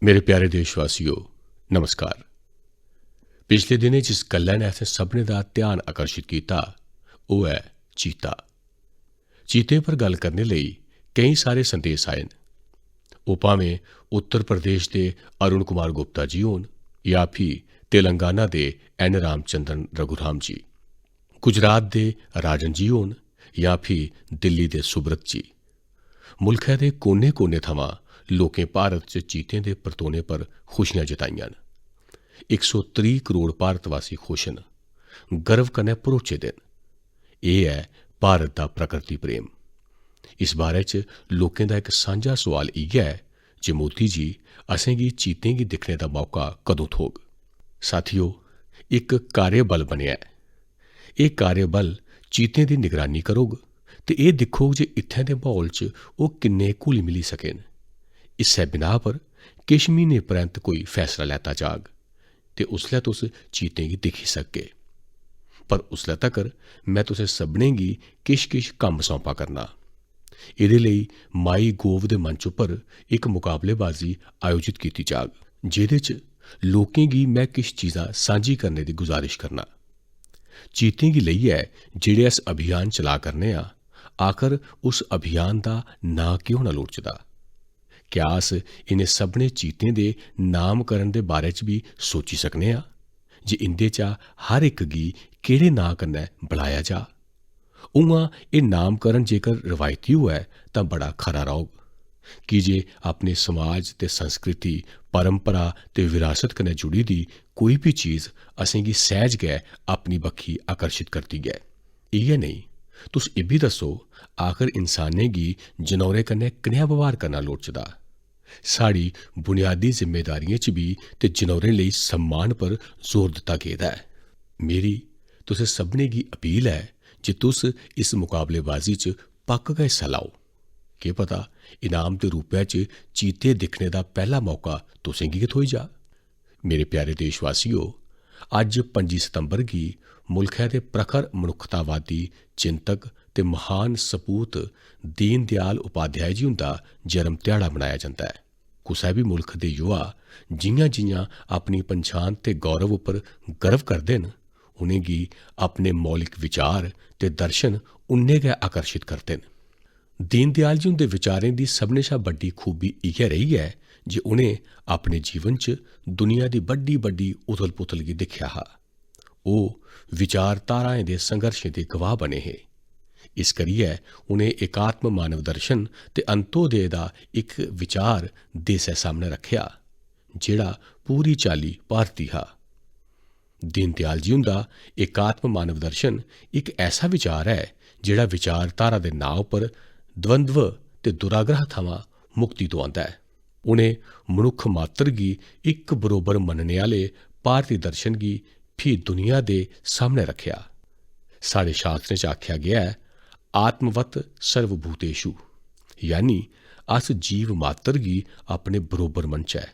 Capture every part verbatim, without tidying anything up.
मेरे प्यारे देशवासियो, नमस्कार। पिछले दिनें जिस गल्लै ने असें सभनें दा ध्यान आकर्षित कीता, ओह् ऐ चीता। चीतें पर गल्ल करने लेई केईं सारे संदेश आए न। ओह् भामें उत्तर प्रदेश दे अरुण कुमार गुप्ता जी होन जां फ्ही तेलंगाना दे एन रामचंद्रन रघुराम जी, गुजरात दे राजन जी होन जां फ्ही दिल्ली दे सुब्रत जी, मुल्खै दे कोने-कोने थमां लोकें भारत च चीतें दे परतोने पर खुशियां जताइयां न। इक सौ त्रीह् करोड़ भारतवासी खुश न, गर्व कन्नै भरोचे दे न। एह् ऐ भारत दा प्रकृति प्रेम। इस बारे च लोकें दा इक सांझा सोआल इ'यै ऐ जे मोदी जी, असेंगी चीतें गी दिक्खने दा मौका कदूं थ्होग? साथियो, इक कार्यबल बनेआ ऐ। एह् कार्यबल चीतें दी निगरानी करग ते एह् दिक्खग जे इत्थें दे म्हौल च ओह् किन्ने घुली मिली सके न। इस्सै बिनाह् पर किश म्हीनें परैंत्त कोई फैसला लैता जाग ते उसलै तुस चीतें गी दिक्खी सकगे। पर उसलै तगर में तुसें सभनें गी किश-किश कम्म सौंपा करना। एह्दे लेई MyGov दे मंच उप्पर इक मुकाबलेबाजी आयोजत कीती जाग, जेह्दे च लोकें गी में किश चीजां सांझी करने दी गुजारिश करना। चीतें गी लेइयै जेह्ड़े अस अभियान चला करने आं, आखर उस अभियान दा नांऽ केह् होना लोड़चदा? क्या अस इ'नें सभनें चीतें दे नामकरण दे बारे च बी सोची सकने आं जे इं'दे चा हर इक गी केह्ड़े नांऽ कन्नै बलाया जा? उ'आं, एह् नामकरण जेकर रवायती होऐ, तां बड़ा खरा रौह्ग, की जे अपने समाज ते संस्कृति, परंपरा ते विरासत कन्नै जुड़ी दी कोई बी चीज असेंगी सैह्ज गै अपनी बक्खी आकर्शित करदी ऐ। इ'यै नेईं, तुस एह् बी दस्सो, आखर इंसानें गी जनौरें कन्नै कनेहा बवहार करना लोड़चदा? साढ़ी बुनियादी जिम्मेदारियें च बी ते जनौरें लेई सम्मान पर जोर दित्ता गेदा ऐ। मेरी तुसें सभनें गी अपील ऐ जे तुस इस मुकाबलेबाजी च पक्क गै हिस्सा लैओ। केह् पता, इनाम दे रूपै च चीते दिक्खने दा पैह्ला मौका तुसें गी गै थ्होई जा। मेरे प्यारे देशवासियो, अज्ज पंजी सितंबर गी मुल्खै दे प्रखर मनुक्खतावादी चिंतक ते महान सपूत दीनदयाल उपाध्याय जी हुंदा जन्म ध्याड़ा मनाया जंदा ऐ। कुसै बी मुल्ख दे युवा जि'यां-जि'यां अपनी पंछान ते गौरव उप्पर गर्व करदे न, उ'नेंगी अपने मौलिक विचार ते दर्शन उन्ने गै आकर्शित करदे न। दीनदयाल जी हुंदे विचारें दी सभनें शा बड्डी खूबी इ'यै रेही ऐ जे उ'नें अपने जीवन च दुनिया दी बड्डी-बड्डी उथल-पुथल गी दिक्खेआ हा। ओह् विचारधाराएं दे संघर्शें दे गवाह बने हे। इस करियै उ'नें एकात्म मानव दर्शन ते अंत्योदय दा इक विचार देसै सामनै रक्खेआ, जेह्ड़ा पूरी चाल्ली भारती हा। दीनदयाल जी हुंदा एकात्म मानव दर्शन इक ऐसा विचार ऐ जेह्ड़ा विचारधारा दे नांऽ उप्पर द्वंद्व ते दुराग्रह थमां मुक्ति दोआंदा ऐ। उ'नें मनुक्ख मात्र गी इक बरोबर मन्नने आह्ले भारती दर्शन गी फ्ही दुनिया दे सामनै रक्खेआ। साढ़े शास्त्रें च आखेआ गेआ ऐ, "आत्मवत सर्वभूतेषु", यानी अस जीव मात्र गी अपने बरोबर मनचै,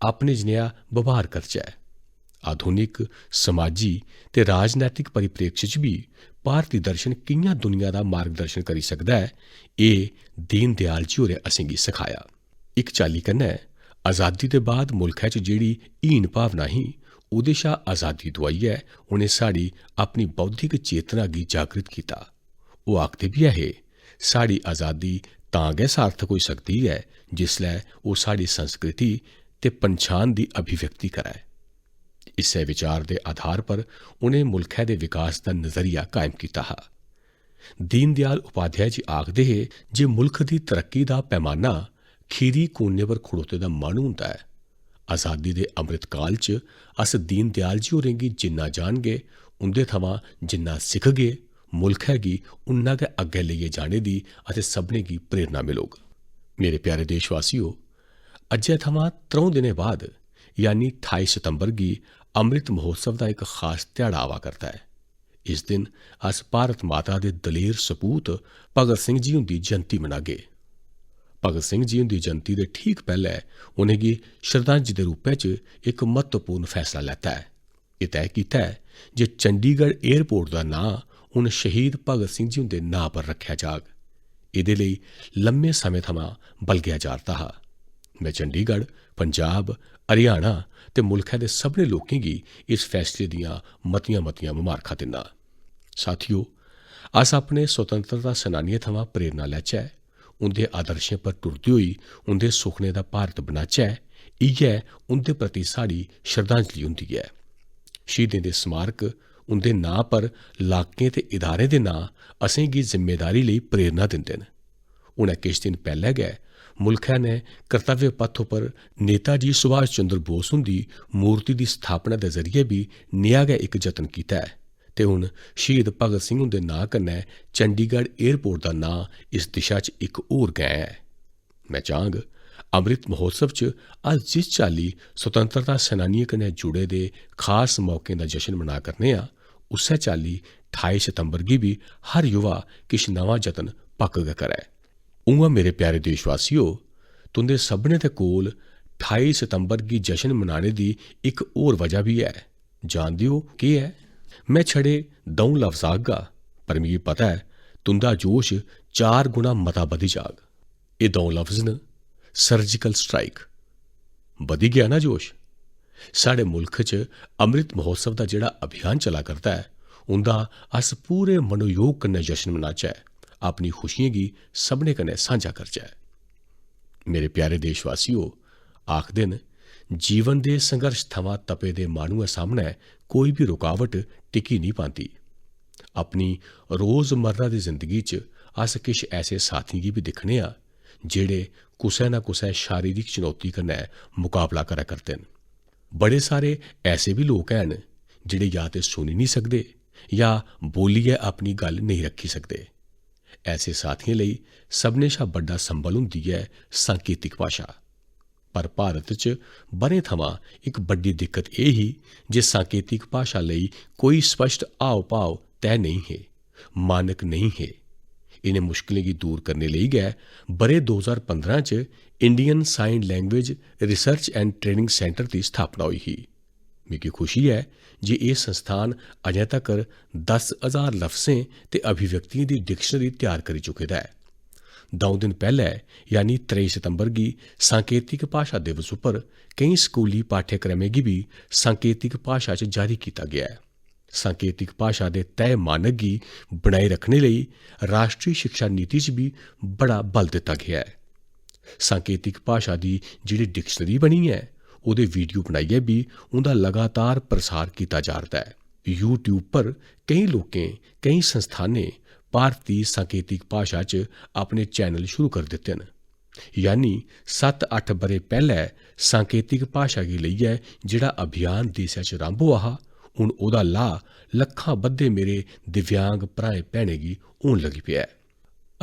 अपने जनेहा बवहार करचै। आधुनिक समाजी ते राजनैतिक परिप्रेक्ष्य च बी भारती दर्शन कि'यां दुनिया दा मार्गदर्शन करी सकदा ऐ, एह् दीनदयाल जी होरें असेंगी सखाया। इक चाल्ली कन्नै आजादी दे बाद मुल्खै च जेह्ड़ी हीन भावना ही, ओह्दे शा आजादी दुआइयै उ'नें साढ़ी अपनी बौद्धिक चेतना गी जागृत कीता। ओह् आखदे बी ऐ हे, "साढ़ी आजादी तां गै सार्थक होई सकदी ऐ जिसलै ओह् साढ़ी संस्कृति ते पंछान दी अभिव्यक्ति करै।" इस्सै विचार दे आधार पर उ'नें मुल्खै दे विकास दा नजरिया कायम कीता हा। दीनदयाल उपाध्याय जी आखदे हे जे मुल्ख दी तरक्की दा पैमाना खीरी कोने पर खड़ोते दा माह्नू होंदा ऐ। आजादी दे अमृत काल च अस दीनदयाल जी होरें गी जिन्ना जानगे, उं'दे थमां जिन्ना सिखगे, मुल्खै गी उन्ना गै अग्गै लेइयै जाने दी असें सभनें गी प्रेरणा मिलग। मेरे प्यारे देशवासियो, अज्जै थमां त्र'ऊं दिनें बाद, यानी ठाई सितंबर गी अमृत महोत्सव दा इक खास ध्याड़ा आवा करदा ऐ। इस दिन अस भारत माता दे दलेर सपूत भगत सिंह जी हुंदी जयंती मनागे। भगत सिंह जी हुंदी जयंती दे ठीक पैह्लै उ'नेंगी श्रद्धांजलि दे रूपै च इक म्हत्तवपूर्ण फैसला लैता ऐ। एह् तय कीता ऐ जे चंडीगढ़ एयरपोर्ट दा नांऽ हून शहीद भगत सिंह जी हुंदे नांऽ पर रक्खेआ जाग। एह्दे लेई लम्मे समें थमां बलगेआ जा'रदा हा। में चंडीगढ़, पंजाब, हरियाणा ते मुल्खै दे सभनें लोकें गी इस फैसले दियां मतियां-मतियां ममारखां दिन्नां। साथियो, अस अपने स्वतंत्रता सेनानियें थमां प्रेरणा लैचै, उं'दे आदर्शें पर टुरदे होई उं'दे सुखनें दा भारत बनाचै, इ'यै उं'दे प्रति साढ़ी श्रद्धांजलि होंदी ऐ। शहीदें दे स्मारक, उं'दे नांऽ पर लाकें ते इदारें दे नांऽ असेंगी जिम्मेदारी लेई प्रेरणा दिंदे न। हुनै किश दिन पैह्लै गै मुल्खै ने कर्तव्य पथ उप्पर नेताजी सुभाष चंद्र बोस हुंदी मूर्ति दी स्थापना दे जरिए बी नेहा गै इक जतन कीता ऐ ते हुन शहीद भगत सिंह हुंदे नांऽ कन्नै चंडीगढ़ एयरपोर्ट दा नांऽ इस दिशा च इक होर गैं ऐ। में चाहंग, अमृत महोत्सव च अस जिस चाल्ली स्वतंत्रता सेनानियें कन्नै जुड़े दे खास मौकें दा जश्न मना करने आं, उस्सै चाल्ली ठाई सितंबर गी बी हर युवा किश नमां जतन पक्क गै करै। उ'आं, मेरे प्यारे देशवासियो, तुं'दे सभनें दे कोल ठाई सितंबर गी जश्न मनाने दी इक होर वजह बी ऐ। जानदे ओ केह् ऐ? में छड़े द'ऊं लफ्ज आखगा, पर मिगी पता ऐ, तुं'दा जोश चार गुणा मता बधी जाग। एह् द'ऊं लफ्ज न, सर्जिकल स्ट्राइक। बधी गेआ ना जोश? साढ़े मुल्ख च अमृत महोत्सव दा जेह्ड़ा अभियान चला करदा ऐ, उं'दा अस पूरे मनोयोग कन्नै जश्न मनाचै, अपनी खुशियें गी सभनें कन्नै सांझा करचै। मेरे प्यारे देशवासियो, आखदे न, जीवन दे संघर्ष थमां तपे दे माह्नुऐ सामनै कोई बी रुकावट टिकी निं पांदी। अपनी रोजमर्रा दी जिंदगी च अस किश ऐसे साथियें गी बी दिक्खने आं, जेह्ड़े कुसै ना कुसै शारीरिक चुनौती कन्नै मकाबला करै करदे न। बड़े सारे ऐसे बी लोक हैन, जेह्ड़े या ते सुनी निं सकदे, या बोलियै अपनी गल्ल नेईं रक्खी सकदे। ऐसे साथियें लेई सभनें शा बड्डा संबल होंदी ऐ सांकेतिक भाशा। पर भारत च ब'रें थमां इक बड्डी दिक्कत एह् ही जे सांकेतिक भाशा लेई कोई स्पष्ट हाव-भाव तैऽ नेईं हे, मानक नेईं हे। इ'नें मुश्कलें गी दूर करने लेई गै ब'रे दो ज्हार पंदरां च Indian Sign Language Research and Training Centre दी स्थापना होई ही। मिगी खुशी ऐ जे एह् संस्थान अजें तगर दस ज्हार लफ्जें ते अभिव्यक्तियें दी डिक्शनरी त्यार करी चुके दा ऐ। द'ऊं दिन पैह्लै, यानी त्रेई सितंबर गी, सांकेतिक भाशा दिवस उप्पर केईं स्कूली पाठ्यक्रमें गी बी सांकेतिक भाशा च जारी कीता गेआ ऐ। सांकेतिक भाशा दे तय मानक गी बनाई रक्खने लेई राश्ट्री शिक्षा नीति च बी बड़ा बल दित्ता गेआ ऐ। सांकेतिक भाशा दी जेह्ड़ी डिक्शनरी बनी ऐ, ओह्दे वीडियो बनाइयै बी उं'दा लगातार प्रसार कीता जा'रदा ऐ। YouTube पर केईं लोकें, केईं संस्थानें भारती सांकेतिक भाशा च अपने चैनल शुरू करी दित्ते न। यानी सत्त अट्ठ ब'रे पैह्लै सांकेतिक भाशा गी लेइयै जेह्ड़ा अभियान देसै च रंभ होआ हा, हून ओह्दा लाह् लक्खां बद्धे मेरे दिव्यांग भ्राएं भैनें गी होन लगी पेआ ऐ।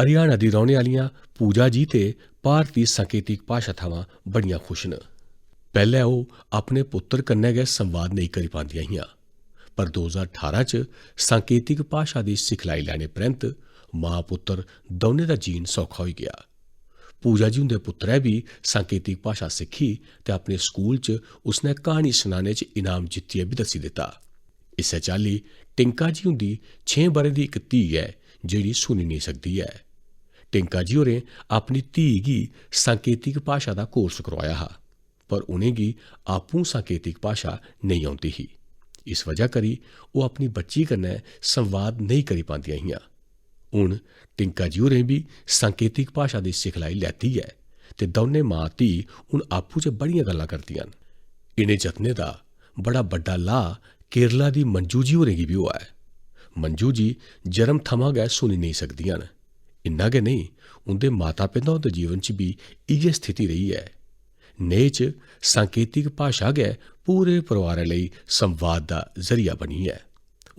हरियाणा दी रौह्ने आह्लियां पूजा जी ते भारती सांकेतिक भाशा थमां बड़ियां खुश न। पैह्लै ओह् अपने पुत्तर कन्नै गै संवाद नेईं करी पांदियां हियां, पर दो ज्हार ठारां च सांकेतिक भाशा दी सिखलाई लैने परैंत्त मां पुत्तर दौनें दा जीन सौखा होई गेआ। पूजा जी हुंदे पुत्तरै बी सांकेतिक भाशा सिक्खी ते अपने स्कूल च उसनै क्हानी सनाने च इनाम जित्तियै बी दस्सी दित्ता। इस्सै चाल्ली टिंका जी हुंदी छें ब'रें दी इक धी ऐ, जेह्ड़ी सुनी नेईं सकदी ऐ। टिंका जी होरें अपनी धी गी सांकेतिक भाशा दा कोर्स करोआया हा, पर उ'नेंगी आपूं सांकेतिक भाशा नेईं औंदी ही। इस वजह करी ओह् अपनी बच्ची कन्नै संवाद नेईं करी पांदियां हियां। हून टिंका जी होरें बी सांकेतिक भाशा दी सिखलाई लैती ऐ ते दौनें मां धी हून आपूं च बड़ियां गल्लां करदियां न। इ'नें जतनें दा बड़ा बड्डा लाह् केरला दी मंजू जी होरें गी बी होआ ऐ। मंजू जी जन्म थमां गै सुनी नेईं सकदियां न। इन्ना गै नेईं, उं'दे माता-पिता हुंदे जीवन च बी इ'यै स्थिति रेही ऐ। नेह् च सांकेतिक भाशा गै पूरे परोआरै लेई संवाद दा जरिया बनी ऐ।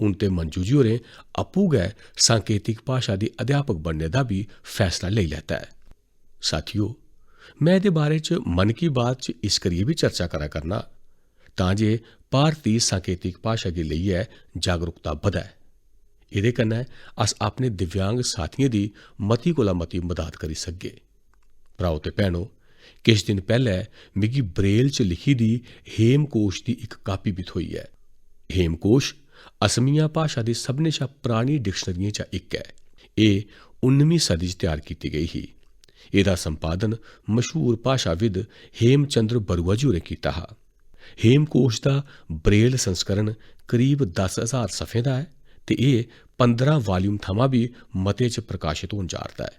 हून ते मंजू जी होरें आपूं गै सांकेतिक भाशा दी अध्यापक बनने दा बी फैसला लेई लैता ऐ। साथियो, में एह्दे बारे च मन की बात च इस करियै बी चर्चा करा करना, तां जे भारती सांकेतिक भाशा गी लेइयै जागरूकता बधै। एह्दे कन्नै अस अपने दिव्यांग साथियें दी मती कोला मती मदद करी सकगे। भ्राओ ते भैनो, किश दिन पैह्लै मिगी ब्रेल च लिखी दी हेमकोश दी इक कापी बी थ्होई ऐ। हेमकोश असमिया भाशा दी सभनें शा परानी डिक्शनरियें चा इक ऐ। एह् उन्नमीं सदी च त्यार कीती गेई ही। एह्दा संपादन मशहूर भाशाविद हेमचंद्र बरुआ जी होरें कीता हा। हेमकोश दा ब्रेल संस्करण करीब दस हजार सफें दा ऐ ते एह् पंदरां वाल्यूम थमां बी मते च प्रकाशत होन जा'रदा ऐ।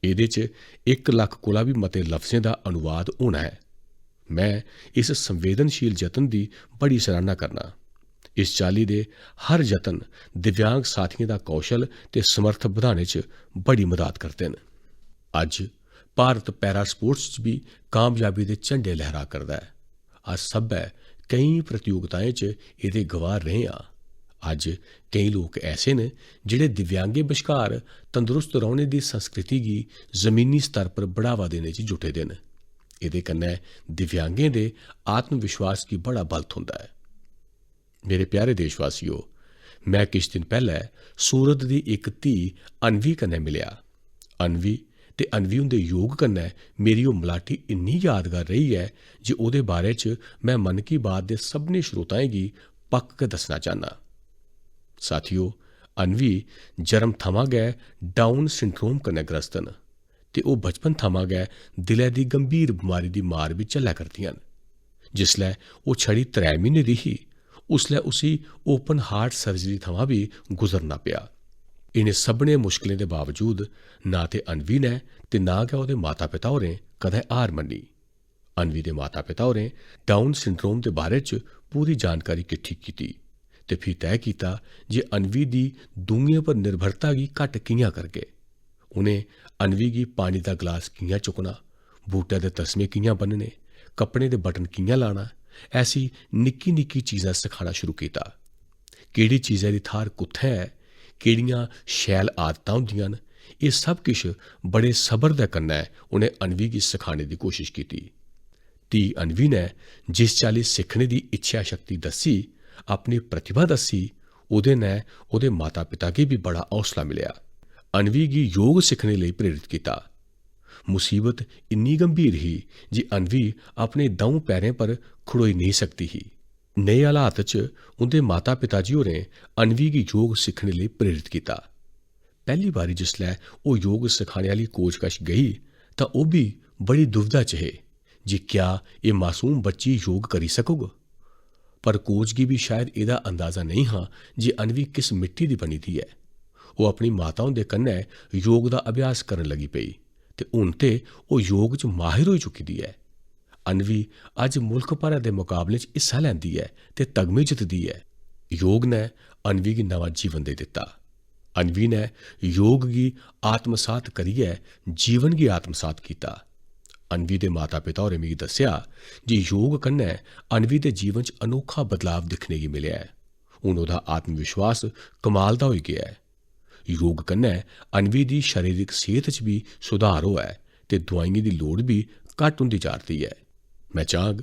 एह्दे च इक लक्ख कोला बी मते लफ्जें दा अनुवाद होना ऐ। में इस संवेदनशील जतन दी बड़ी सराहना करना। इस चाल्ली दे हर जतन दिव्यांग साथियें दा कौशल ते समर्थ बधाने च बड़ी मदाद करदे न। अज्ज भारत पैरा स्पोर्ट्स च बी कामयाबी दे झंडे लहरा करदा ऐ। अस सब्भै केईं प्रतियोगिताएं च एह्दे गवाह रेह् आं। अज्ज केईं लोक ऐसे न जेह्ड़े दिव्यांगें बश्कार तंदरुस्त रौह्ने दी संस्कृति गी जमीनी स्तर पर बढ़ावा देने च जुटे दे न। एह्दे कन्नै दिव्यांगें दे आत्मविश्वास गी बड़ा बल थ्होंदा ऐ। मेरे प्यारे देशवासियो, में किश दिन पैह्लै सूरत दी इक धी अनवी कन्नै मिलेआ। अनवी ते अनवी हुंदे योग कन्नै मेरी ओह् मलाटी इन्नी यादगार रेही ऐ जे ओह्दे बारे च में मन की बात दे सभनें श्रोताएं गी पक्क गै दस्सना चाह्न्नां। साथियो, अनवी जन्म थमां गै डाउन सिंड्रोम कन्नै ग्रस्त न ते ओह् बचपन थमां गै दिलै दी गंभीर बमारी दी मार बी झल्लै करदियां न। जिसलै ओह् छड़ी त्रै म्हीने दी ही, उसलै उसी ओपन हार्ट सर्जरी थमां बी गुजरना पेआ। इ'नें सभनें मुश्कलें दे बावजूद ना ते अनवी ने ते ना गै ओह्दे माता-पिता होरें कदें हार मन्नी। अनवी दे माता-पिता होरें डाउन सिंड्रोम दे बारे च पूरी जानकारी किट्ठी कीती ते फ्ही तय कीता जे अनवी दी दूइयें पर निर्भरता गी घट्ट कि'यां करगे। उ'नें अनवी गी पानी दा गलास कि'यां चुक्कना, बूटै दे तसमे कि'यां ब'न्नने, कपड़ें दे बटन कि'यां लाना, ऐसी निक्की-निक्की चीजां सखाना शुरू कीता। केह्ड़ी चीजै दी थाह्र कुत्थै ऐ, केह्ड़ियां शैल आदतां होंदियां न, एह् सब किश बड़े सबर दे कन्नै उ'नें अनवी गी सखाने दी कोशश कीती। धी अनवी ने जिस चाल्ली सिक्खने दी इच्छेआ शक्ति दस्सी, अपनी प्रतिभा दस्सी, ओह्दे नै ओह्दे माता-पिता गी बी बड़ा हौसला मिलेआ। अनवी गी योग सिक्खने लेई प्रेरित कीता। मुसीबत इन्नी गंभीर ही जे अनवी अपने द'ऊं पैरें पर खड़ोई नेईं सकदी ही। नेह् हालात च उं'दे माता-पिता जी होरें अनवी गी योग सिक्खने लेई प्रेरित कीता। पैह्ली बारी जिसलै ओह् योग सखाने आह्ली कोच कश गेई, तां ओह् बी बड़ी दुविधा च हे जे क्या एह् मासूम बच्ची योग करी सकोग। पर कोच गी बी शायद एह्दा अंदाजा नेईं हा जे अनवी किस मिट्टी दी बनी दी ऐ। ओह् अपनी माता हुंदे कन्नै योग दा अभ्यास करन लगी पेई ते हून ते ओह् योग च माहिर होई चुकी दी ऐ। अनवी अज्ज मुल्ख भरै दे मकाबलें च हिस्सा लैंदी ऐ ते तगमे जितदी ऐ। योग ने अनवी गी नमां जीवन देई दित्ता। अनवी ने योग गी आत्मसात करियै जीवन गी आत्मसात कीता। अनवी दे माता-पिता होरें मिगी दस्सेआ जे योग कन्नै अनवी दे जीवन च अनोखा बदलाव दिक्खने गी मिलेआ ऐ। हून ओह्दा आत्मविश्वास कमाल दा होई गेआ ऐ। योग कन्नै अनवी दी शारीरिक सेह्त च बी सुधार होआ ऐ ते दोआइयें दी लोड़ बी घट्ट होंदी जा'रदी ऐ। में चाह्ङ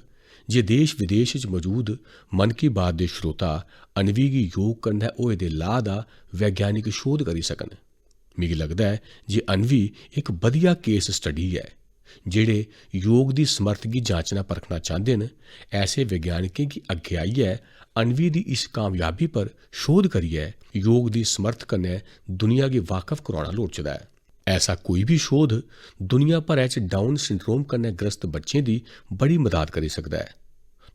जे देश-विदेश च मजूद मन की बात दे श्रोता अनवी गी योग कन्नै होए दे लाह् दा वैज्ञानिक शोध करी सकन। मिगी लगदा ऐ जे अनवी इक बधिया केस स्टडी ऐ। जेह्ड़े योग दी समर्थ गी जांचना परखना चांह्दे न, ऐसे वैज्ञानिकें गी अग्गें आइयै अनवी दी इस कामयाबी पर शोध करियै योग दी समर्थ कन्नै दुनिया गी वाकफ करोआना लोड़चदा ऐ। ऐसा कोई बी शोध दुनिया भरै च डाउन सिंड्रोम कन्नै ग्रस्त बच्चें दी बड़ी मदाद करी सकदा ऐ।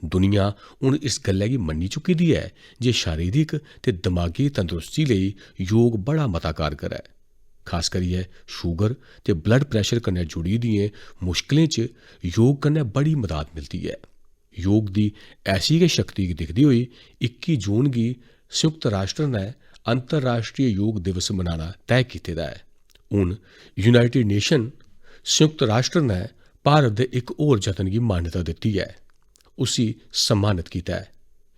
दुनिया हून इस गल्लै गी मन्नी चुकी दी ऐ जे शारीरिक ते दमागी तंदरुस्ती लेई योग बड़ा मता कारगर ऐ। खास करियै शूगर ते ब्लड प्रैशर कन्नै जुड़ी दियें मुश्कलें च योग कन्नै बड़ी मदाद मिलदी ऐ। योग दी ऐसी गै शक्ति गी दिखदे होई इक्की जून गी संयुक्त राष्ट्र ने अंतर्राष्ट्रीय योग दिवस मनाना तय कीते दा ऐ। हून यूनाइटेड नेशन संयुक्त राष्ट्र ने भारत दे इक होर जतन गी मान्यता दित्ती ऐ। उसी सम्मानत कीता ऐ।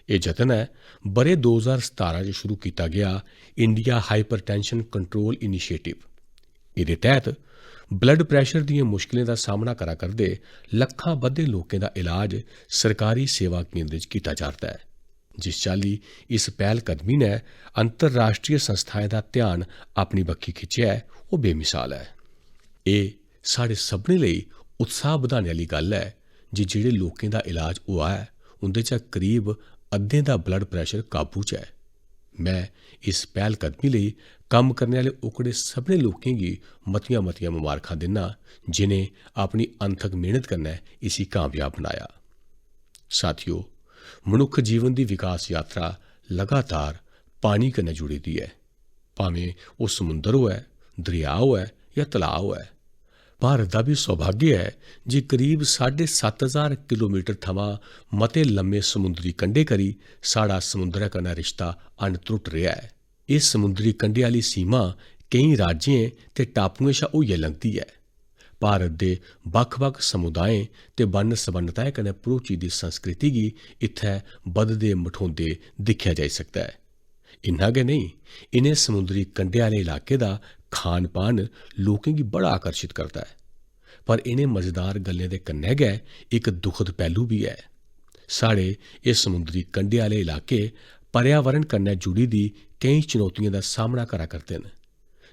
एह् जतन ऐ ब'रे दो ज्हार सतारां च शुरू कीता गेआ इंडिया हाइपरटेंशन कंट्रोल इनिशिएटिव। एह्दे तैह्त ब्लड प्रैशर दियें मुश्कलें दा सामना करा करदे लक्खां बद्धे लोकें दा इलाज सरकारी सेवा केंद्रें च कीता जा'रदा ऐ। जिस चाल्ली इस पैह्लकदमी ने अंतर्राष्ट्रीय संस्थाएं दा ध्यान अपनी बक्खी खिच्चेआ ऐ, ओह् बेमिसाल ऐ। एह् साढ़े सभनें लेई उत्साह बधाने आह्ली गल्ल ऐ जे जेह्ड़े लोकें दा इलाज होआ ऐ, उं'दे चा करीब अद्धें दा ब्लड प्रैशर काबू च ऐ। में इस पैह्लकदमी लेई कम्म करने आह्ले ओकड़े सभनें लोकें गी मतियां-मतियां ममारखां दिन्ना, जिनें अपनी अनथक मेह्नत कन्नै इसी कामयाब बनाया। साथियो, मनुक्ख जीवन दी विकास यात्रा लगातार पानी कन्नै जुड़ी दी ऐ, भामें ओह् समुंदर होऐ, दरेआ होऐ जां तलाऽ होऐ। भारत दा बी सौभाग्य ऐ जे करीब साड्ढे सत्त ज्हार किलोमीटर थमां मते लम्मे समुंदरी कंढे करी साढ़ा समुंदरै कन्नै रिश्ता अनत्रुट रेहा ऐ। एह् समुंदरी कंढे आह्ली सीमा केईं राज्यें ते टापुएं शा होइयै लंघदी ऐ। भारत दे बक्ख-बक्ख समुदायें ते बन्न-सबन्नताएं कन्नै भरोची दी संस्कृति गी इत्थै बधदे-मठोंदे दिक्खेआ जाई सकदा ऐ। इन्ना गै नेईं, इ'नें समुंदरी कंढे आह्ले इलाके दा खान-पान लोकें गी बड़ा आकर्शित करदा ऐ। पर इ'नें मजेदार गल्लें दे कन्नै गै इक दुखद पैह्लू बी ऐ। साढ़े एह् समुंदरी कंढे आह्ले इलाके पर्यावरण कन्नै जुड़ी दी केईं चुनौतियें दा सामना करा करदे न।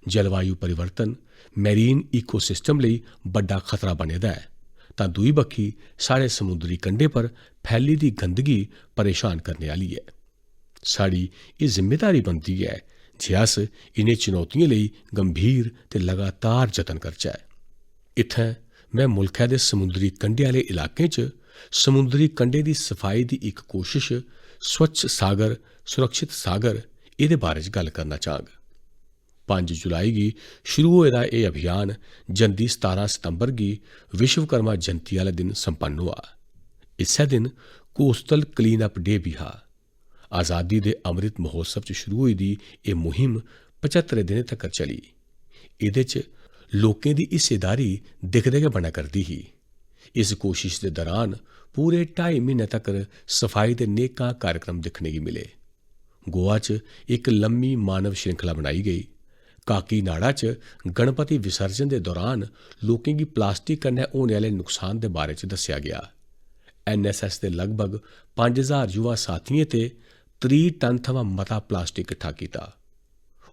जलवायु परिवर्तन marine ecosystem लेई बड्डा खतरा बने दा ऐ, तां दूई बक्खी साढ़े समुंदरी कंढे पर फैली दी गंदगी परेशान करने आह्ली ऐ। साढ़ी एह् जिम्मेदारी बनदी ऐ जे अस इ'नें चुनौतियें लेई गंभीर ते लगातार जतन करचै। इत्थें में मुल्खै दे समुंदरी कंढे आह्ले इलाकें च समुंदरी कंढे दी सफाई दी इक कोशश स्वच्छ सागर, सुरक्षित सागर, एह्दे बारे च गल्ल करना चाह्ङ। पंज जुलाई गी शुरू होए दा एह् अभियान जंदी सतारां सितंबर गी विश्वकर्मा जयंती आह्ले दिन संपन्न होआ। इस्सै दिन Coastal Clean Up Day बी हा। आजादी दे अमृत महोत्सव च शुरू होई दी एह् मुहिम पचत्तरें दिनें तगर चली। एह्दे च लोकें दी हिस्सेदारी दिखदे गै बना करदी ही। इस कोशश दे दरान पूरे ढाई म्हीने तगर सफाई दे नेकां कार्यक्रम दिक्खने गी मिले। गोवा च इक लम्मी मानव श्रृंखला बनाई गेई। काकीनाडा च गणपति विसर्जन दे दौरान लोकें गी प्लास्टिक कन्नै होने आह्ले नुकसान दे बारे च दस्सेआ गेआ। एन एस एस दे लगभग पंज ज्हार युवा साथियें ते त्रीह् टन थमां मता प्लास्टिक किट्ठा कीता।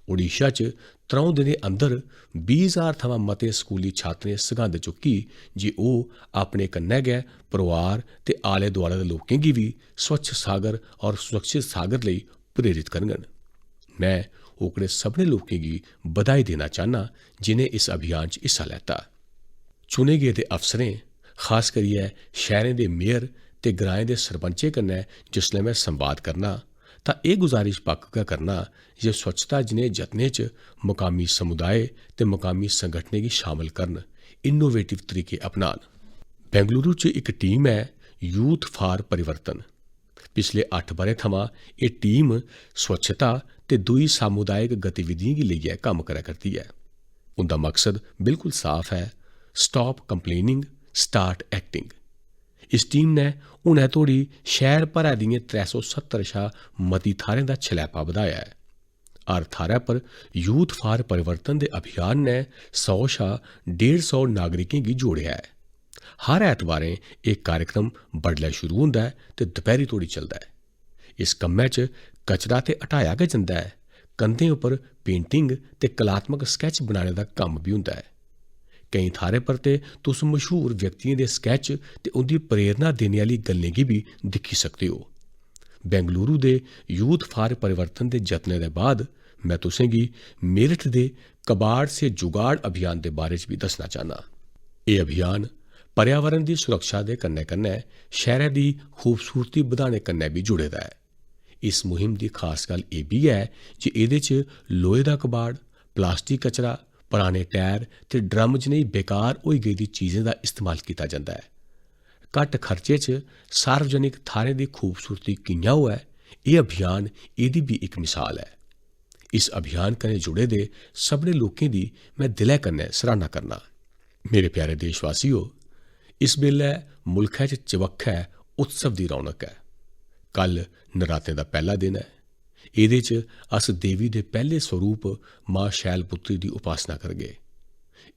ओडिशा च त्र'ऊं दिनें अंदर बीह् ज्हार थमां मते स्कूली छात्रें सघंद चुक्की जे ओह् अपने कन्नै गै परोआर ते आले-दुआले दे लोकें गी बी स्वच्छ सागर और सुरक्षित सागर लेई प्रेरित करङन। में ओकड़े सभनें लोकें गी बधाई देना चाह्न्नां जिनें इस अभियान च हिस्सा लैता। चुने गेदे अफसरें, खास करियै शैह्रें दे मेयर ते ग्राएं दे सरपंचें कन्नै जिसलै में संवाद करना, तां एह् गुजारिश पक्क गै करना जे स्वच्छता जनेह् जतनें च मकामी समुदाय ते मकामी संगठनें गी शामल करन, इनोवेटिव तरीके अपनान। बेंगलुरु च इक टीम ऐ Youth for Parivartan। पिछले अट्ठ ब'रें थमां एह् टीम स्वच्छता ते दूई सामुदायक गतिविधियें गी लेइयै कम्म करै करदी ऐ। उं'दा मकसद बिल्कुल साफ ऐ, Stop Complaining, Start Acting। इस टीम ने हुनै धोड़ी शैह्र भरै दियें त्रै सौ सत्तर शा मती थाह्रें दा छलैपा बधाया ऐ। हर थाह्रै पर Youth for Parivartan दे अभियान ने सौ शा डेढ़ सौ नागरिकें गी जोड़ेआ ऐ। हर ऐतवारें एह् कार्यक्रम बडलै शुरू होंदा ऐ ते दपैह्री धोड़ी चलदा ऐ। इस कम्मै च कचरा ते हटाया गै जंदा ऐ, कंधें उप्पर पेंटिंग ते कलात्मक स्कैच बनाने दा कम्म बी होंदा ऐ। केईं थाह्रें पर ते तुस मशहूर व्यक्तियें दे स्कैच ते उं'दी प्रेरणा देने आह्ली गल्लें गी बी दिक्खी सकदे ओ। बेंगलुरु दे Youth for Parivartan दे जतनें दे बाद में तुसेंगी मेरठ दे कबाड़ से जुगाड़ अभियान दे बारे च बी दस्सना चाह्न्नां। एह् अभियान पर्यावरण दी सुरक्षा दे कन्नै-कन्नै शैह्रै दी खूबसूरती बधाने कन्नै बी जुड़े दा ऐ। इस मुहिम दी खास गल्ल एह् बी ऐ जे एह्दे च लोहे दा कबाड़, प्लास्टिक कचरा, पराने टायर ते ड्रम जनेही बेकार होई गेदी चीजें दा इस्तेमाल कीता जंदा ऐ। घट्ट खर्चे च सार्वजनिक थाह्रें दी खूबसूरती कि'यां होऐ, एह् अभियान एह्दी बी इक मिसाल ऐ। इस अभियान कन्नै जुड़े दे सभनें लोकें दी में दिलै कन्नै सराह्ना करना। मेरे प्यारे देशवासियो, इस बेल्लै मुल्खै च चबक्खै उत्सव दी रौनक ऐ। कल नरातें दा पैह्ला दिन ऐ। एह्दे च अस देवी दे पैह्ले स्वरूप मां शैलपुत्री दी उपासना करगे।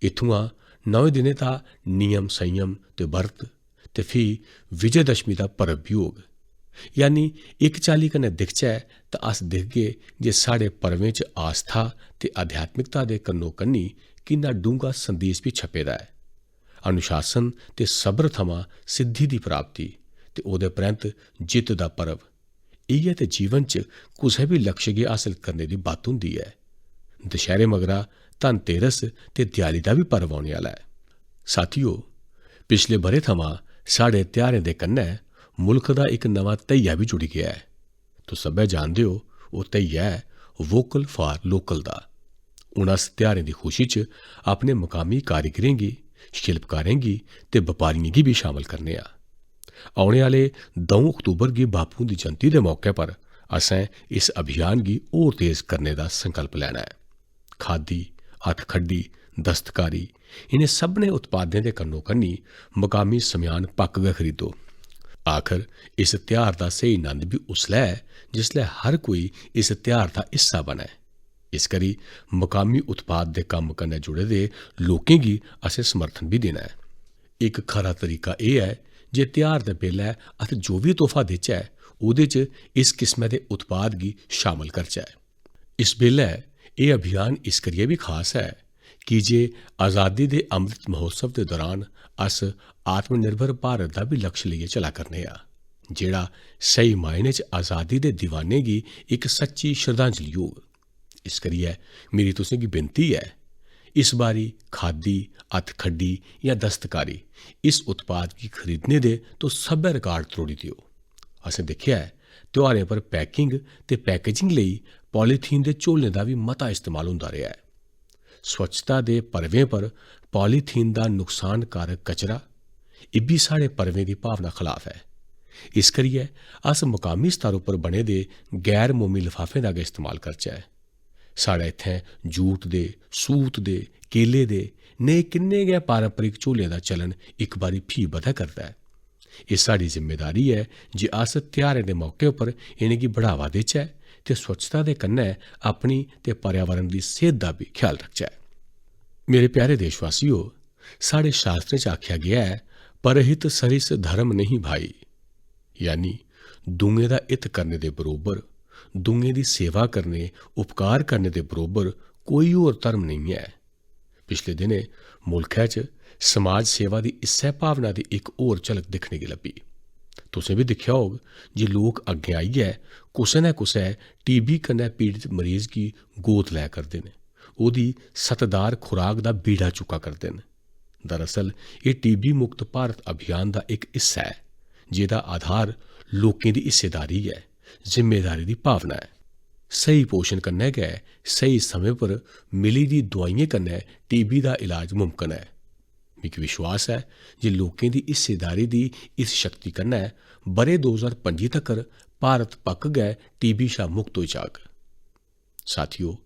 इत्थुआं नौं दिनें दा नियम संयम ते बर्त ते फ्ही विजयदशमी दा पर्व बी होग। यानी इक चाल्ली कन्नै दिखचै तां अस दिखगे जे साढ़े पर्वें च आस्था ते आध्यात्मिकता दे कन्नो-कन्नी किन्ना डूंह्गा संदेश बी छप्पे दा ऐ। अनुशासन ते सब्र थमां सिद्धि दी प्राप्ति ते ओह्दे परैंत्त जित्त दा पर्व। इ'यै ते जीवन च कुसै बी लक्ष्य गी हासल करने दी बत्त होंदी ऐ। दशैहरे मगरा धनतेरस ते देआली दा बी पर्व औने आह्ला ऐ। साथियो, पिछले ब'रे थमां साढ़े ध्यारें दे कन्नै मुल्ख दा इक नमां धैया बी जुड़ी गेआ ऐ। तुस सब्भै जानदे ओ, ओह् धैया ऐ Vocal for Local दा। हून अस ध्यारें दी खुशी च अपने मकामी कारीगरें गी, शिल्पकारें गी ते बपारियें गी बी शामल करने आं। औने आह्ले द'ऊं अक्तूबर गी बापू हुंदी जयंती दे मौके पर असें इस अभियान गी होर तेज करने दा संकल्प लैना ऐ। खादी, हथखड्डी, दस्तकारी, इ'नें सभनें उत्पादें दे कन्नो-कन्नी मकामी सम्यान पक्क गै खरीदो। आखर इस ध्यार दा स्हेई नंद बी उसलै ऐ जिसलै हर कोई इस ध्यार दा हिस्सा बनै। इस करी मकामी उत्पाद दे कम्म कन्नै जुड़े दे लोकें गी असें समर्थन बी देना ऐ। इक खरा तरीका एह् ऐ जे ध्यार दे बेल्लै अस जो बी तोहफा देचै, ओह्दे च इस किस्मै दे उत्पाद गी शामल करचै। इस बेल्लै एह् अभियान इस करियै बी खास ऐ की जे आजादी दे अमृत महोत्सव दे दौरान अस आत्मनिर्भर भारत दा बी लक्ष्य लेइयै चला करने आं, जेह्ड़ा स्हेई मायने च आजादी दे दीवाने गी इक सच्ची श्रद्धांजलि होग। इस करियै मेरी तुसें गी विनती ऐ, इस बारी खादी, हथखड्डी जां दस्तकारी इस उत्पाद गी खरीदने दे तुस सब्भै रिकार्ड त्रोड़ी देओ। असें दिक्खेआ ऐ, त्यौहारें पर पैकिंग ते पैकेजिंग लेई पॉलीथीन दे झोलें दा बी मता इस्तेमाल होंदा रेहा ऐ। स्वच्छता दे पर्वें पर पॉलीथीन दा नुकसानकारक कचरा, इब्बी साढ़े पर्वें दी भावना खलाफ ऐ। इस करियै अस मकामी स्तर उप्पर बने दे गैर मोमी लफाफें दा गै इस्तेमाल करचै। साढ़े इत्थें जूट दे, सूत दे, केले दे नेह् किन्ने गै पारंपरिक झोलें दा चलन इक बारी फ्ही बधै करदा ऐ। एह् साढ़ी जिम्मेदारी ऐ जे अस त्यहारें दे मौके उप्पर इ'नेंगी बढ़ावा देचै ते स्वच्छता दे कन्नै अपनी ते पर्यावरण दी सेह्त दा बी ख्याल रखचै। मेरे प्यारे देशवासियो, साढ़े शास्त्रें च आखेआ गेआ ऐ, "परहित सरिस धर्म नहीं भाई", यानी दूएं दा हित करने दे बरोबर, दूएं दी सेवा करने, उपकार करने दे बरोबर कोई होर धर्म नेईं ऐ। पिछले दिनें मुल्खै च समाज सेवा दी इस्सै भावना दी इक होर झलक दिक्खने गी लब्भी। तुसें बी दिक्खेआ होग जे लोक अग्गें आइयै कुसै ना कुसै टीबी कन्नै पीड़त मरीज गी गोद लै करदे न, ओह्दी सतदार खुराक दा बीड़ा चुक्का करदे न। दरअसल एह् टीबी मुक्त भारत अभियान दा इक हिस्सा ऐ, जेह्दा आधार लोकें दी हिस्सेदारी ऐ, जिम्मेदारी दी भावना ऐ। स्हेई पोशन कन्नै गै स्हेई समें पर मिली दी दोआइयें कन्नै टीबी दा इलाज मुमकन ऐ। मिगी विश्वास ऐ जे लोकें दी हिस्सेदारी दी इस शक्ति कन्नै ब'रे दो ज्हार पंजी तगर भारत पक्क गै टीबी शा मुक्त होई जाग। साथियो,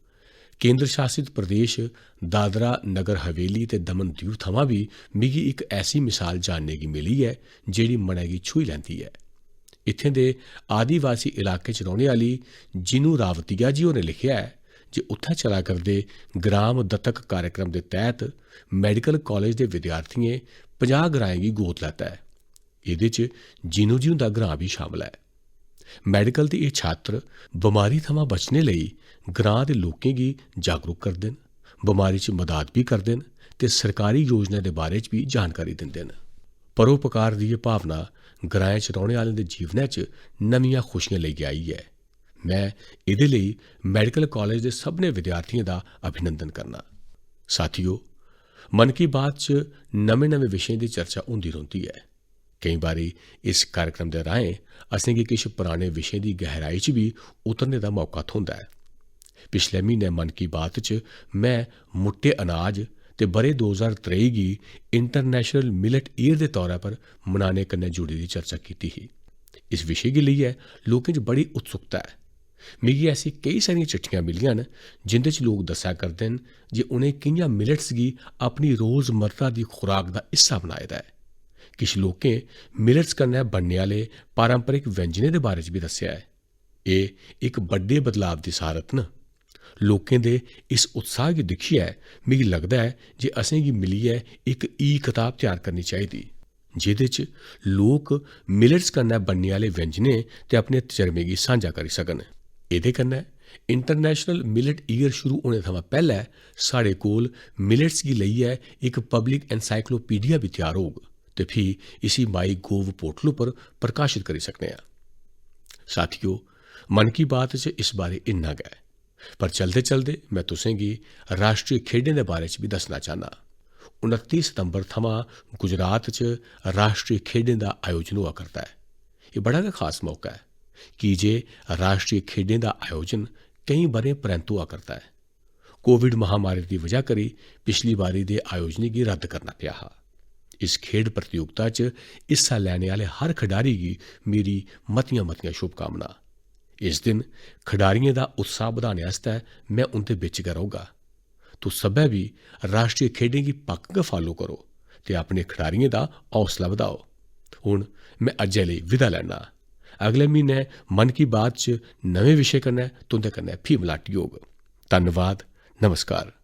केंद्र शासित प्रदेश दादरा नगर हवेली ते दमन दीव थमां बी मिगी इक ऐसी मिसाल जानने गी मिली ऐ जेह्ड़ी मनै गी छूही लैंदी ऐ। इत्थें दे आदिवासी इलाके च रौह्ने आह्ली जिनू रावतिया जी होरें लिखेआ ऐ जे उत्थै चला करदे ग्राम दत्तक कार्यक्रम दे तैह्त मैडिकल कालेज दे विद्यार्थियें पंजाह् ग्राएं गी गोद लैता ऐ। एह्दे च जिनू जी हुंदा ग्रां बी शामल ऐ। मैडिकल दे एह् छात्र बमारी थमां बचने लेई ग्रां दे लोकें गी जागरूक करदे न, बमारी च मदाद बी करदे न ते सरकारी योजना दे बारे च बी जानकारी दिंदे न। परोपकार दी एह् भावना ग्राएं च रौह्ने आह्लें दे जीवनै च नमियां खुशियां लेइयै आई ऐ। में एह्दे लेई मैडिकल कालेज दे सभनें विद्यार्थियें दा अभिनंदन करना। साथियो, मन की बात च नमें-नमें विशें दी चर्चा होंदी रौंह्दी ऐ। केईं बारी इस कार्यक्रम दे राहें असेंगी किश पराने विशें दी गैहराई च बी उतरने दा मौका थ्होंदा ऐ। पिछले म्हीने मन की बात च में मुट्टे अनाज ते ब'रे दो ज्हार त्रेई गी इंटरनेशनल मिलेट ईयर दे तौरा पर मनाने कन्नै जुड़ी दी चर्चा कीती ही। इस विशे गी लेइयै लोकें च बड़ी उत्सुकता ऐ। मिगी ऐसी केई सारियां चिट्ठियां मिलियां न जिं'दे च लोक दस्सा करदे न जे उ'नें कि'यां मिलेट्स गी अपनी रोजमर्रा दी खुराक दा हिस्सा बनाए दा ऐ। किश लोकें मिलेट्स कन्नै बनने आह्ले पारंपरिक व्यंजनें दे बारे च बी दस्सेआ ऐ। एह् इक बड्डे बदलाव दी सारत न। लोकें दे इस उत्साह गी दिक्खियै मिगी लगदा ऐ जे असेंगी मिलियै इक ई-कताब त्यार करनी चाहिदी, जेह्दे च लोक मिलेट्स कन्नै बनने आह्ले व्यंजनें ते अपने तजर्बें गी सांझा करी सकन। एह्दे कन्नै इंटरनेशनल मिलेट ईयर शुरू होने थमां पैह्लै साढ़े कोल मिलेट्स गी लेइयै इक पब्लिक एनसाइक्लोपीडिया बी त्यार होग ते फ्ही इसी माई गोव पोर्टल उप्पर प्रकाशत करी सकने आं। साथियो, मन की बात च इस बारे इन्ना गै। पर चलदे-चलदे में तुसेंगी राष्ट्री खेढें दे बारे च बी दस्सना चाह्न्नां। उनत्ती सितंबर थमां गुजरात च राष्ट्री खेढें दा आयोजन होआ करदा ऐ। एह् बड़ा गै खास मौका ऐ, की जे राष्ट्री खेढें दा आयोजन केईं ब'रें परैंत्त होआ करदा ऐ। कोविड महामारी दी वजह करी पिछली बारी दे आयोजन गी रद्द करना पेआ हा। इस खेढ प्रतियोगिता च हिस्सा लैने आह्ले हर खडारी गी मेरी मतियां-मतियां शुभकामनां। इस दिन खडारियें दा उत्साह बधाने आस्तै में उं'दे बिच गै रौह्गा। तुस सब्भै बी राष्ट्री खेढें गी पक्क गै फालो करो ते अपने खडारियें दा हौसला बधाओ। हून में अज्जै लेई विदा लैन्ना। अगले म्हीनै मन की बात च नमें विशे कन्नै तुं'दे कन्नै फ्ही मलाटी होग। धन्नवाद। नमस्कार।